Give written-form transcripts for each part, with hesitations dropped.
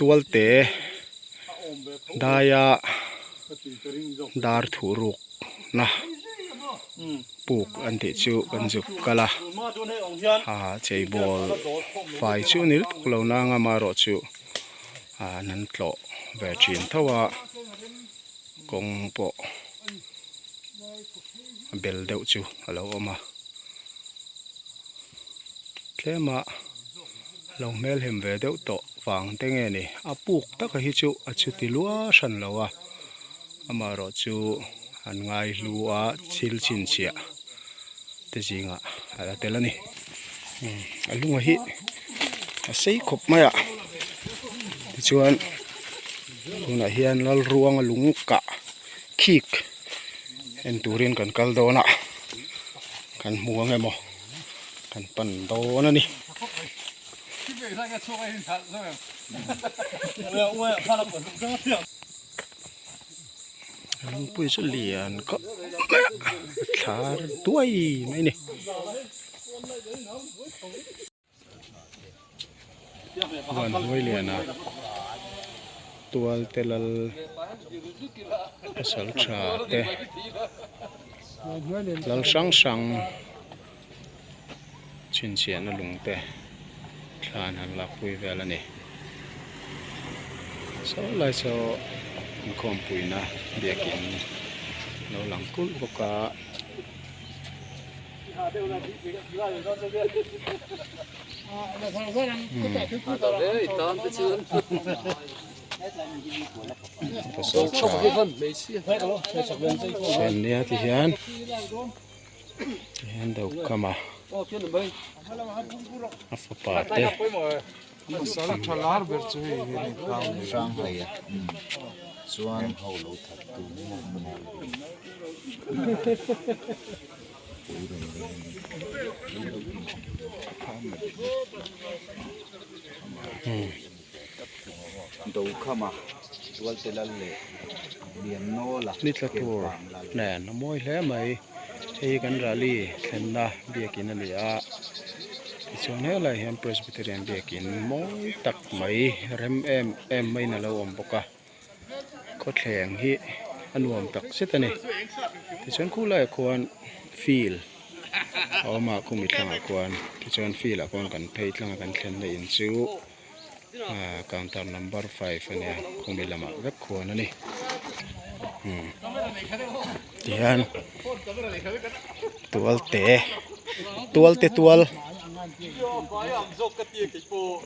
Tualte daia dar thuh ruk na puk an tih chu kan zuk kal a ah cheibawl fai chu ni lutuk lo nang a amaherawhchu ah an tlawh ve thin tho a kawng pawh a bel deuh chu a lo awm a tlem a lo hmelhem ve deuh tawh vang te nge ni a puk taka hi chu a chuti lua hran lo a amaherawh chu an ngai hlu a thil chhinchhiah te zingah a la tel a ni a lunga hi a sei khawp mai a tichuan tunah hian Lalruanga lung kah khik en turin kan kal dawn a kan hmu ang emaw kan pan dawn a ni. Lungpui chu lian khawp mai a a thlar duai mai a ni. Huan huai liana tual te lal pasal tha te lal hrang hrang chhinchhiahna lung te thla an han lakpui vel a ni saw lai saw inkhawmpuina biakin lo lang kulh bawk a. Nia ti hian ti hian deuh kam a a fapa te Ni tla tur nen a mawi hle mai hei hi kan rally thlenna biakin a ni a tichuan helaiah hian Presbyterian biakin mawi tak mai rem em em maiin a lo awm bawk a. Khawthleng hi a nuam tak zet a ni tichuan khulaiah khuan field a awm a khumi thlangah khuan tichuan field ah khuan kan phei tlang a kan thlenna in chu ahh counter number five a nia khumi lamah vek khuan a ni umm tihian tual te tual te tual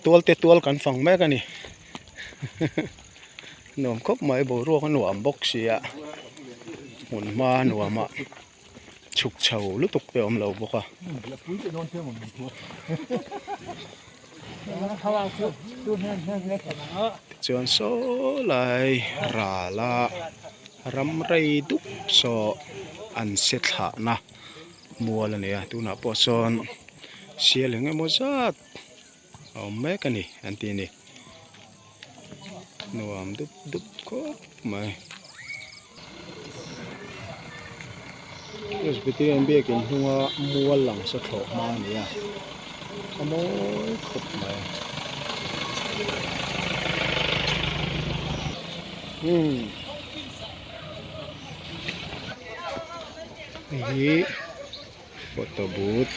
tual te tual kan fang mek a ni. Nuam khawp mai boruak a nuam bawk sia hmun hma nuam a chhuk chho lutuk te a awm lo bawk a. Tichuan saw lai ral a ram rei dup saw an se thlah na mual a ni a tunah pawh sawn sial eng emaw zat. A awm mek a ni an ti a ni nuam dup dup khawp mai Presbyterian biakin hnunga mual lang sa thlawh hma a ni a a mawi khawp mai umm hei hi. Photo booth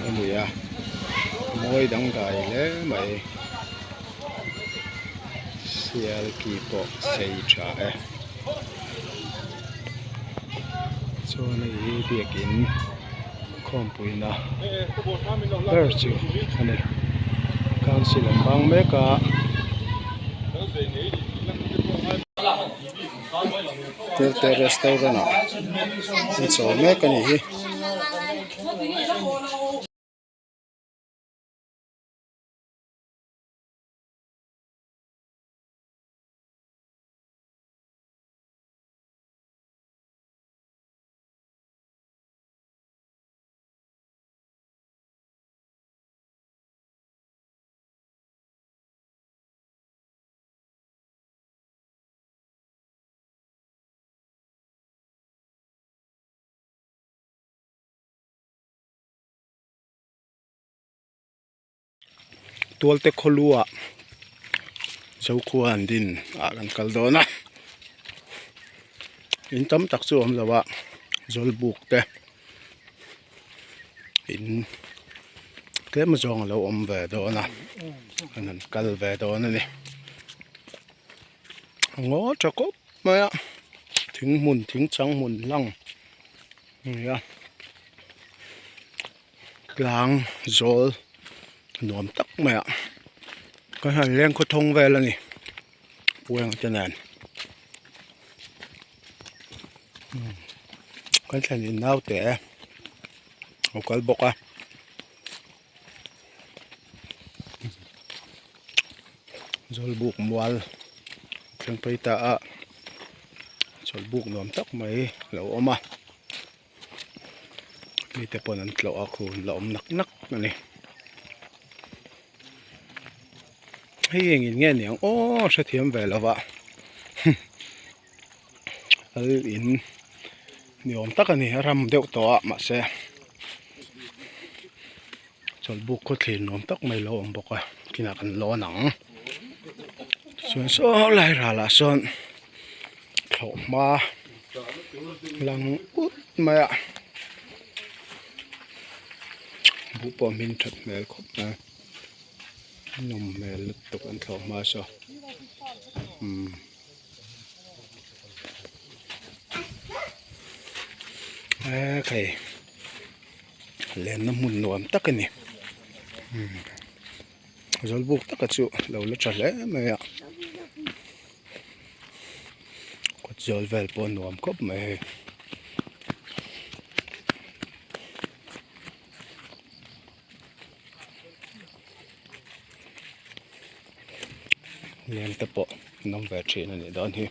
a ni a mawi dangdai hle mai sial ki pawh sei tha e chuan hei hi biakin khawmpuina ber chu a ni council an bang mek a. Tualte restaurant ah an chawl mek a nih hi. Tualte khawluah Zokhua an din ah kan kal dawn a in tam tak chu a awm lo a zawlbuk te in tlem zawng a lo awm ve dawn a an han kal ve dawn a ni a ngaw tha khawp mai a thing hmun thing chang hmun hlang a ni a tlang zawl nuam tak mai a kan han leng khaw thawng vel a ni pueng te nen kan thlen in naute a kal bawk a. Zawlbuk mual thleng phei ta a chawlhbuk nuam tak mai a lo awm a mite pawn an tlawh a khu an la awm nak nak a ni hei engin nge niang aw hrethiam ve lo va lal in ni awm tak a ni a ram deuh tawh a mahse chawlhbuk khawthlir nuam tak mai a lo awm bawk a kinah kan lawn ang chuan saw lai ralah sawn thlawhhma lang ut mai a buh pawh hmin that hmel khawp mai a nawm hmel lutuk an thlawhhma saw umm. Ekhei lenna hmun nuam tak a ni zawlbuk taka chu lo la tha hle mai a kawt zawl vel pawh a nuam khawp mai hei. Leng te pawh an awm ve thin a nih dawn hi.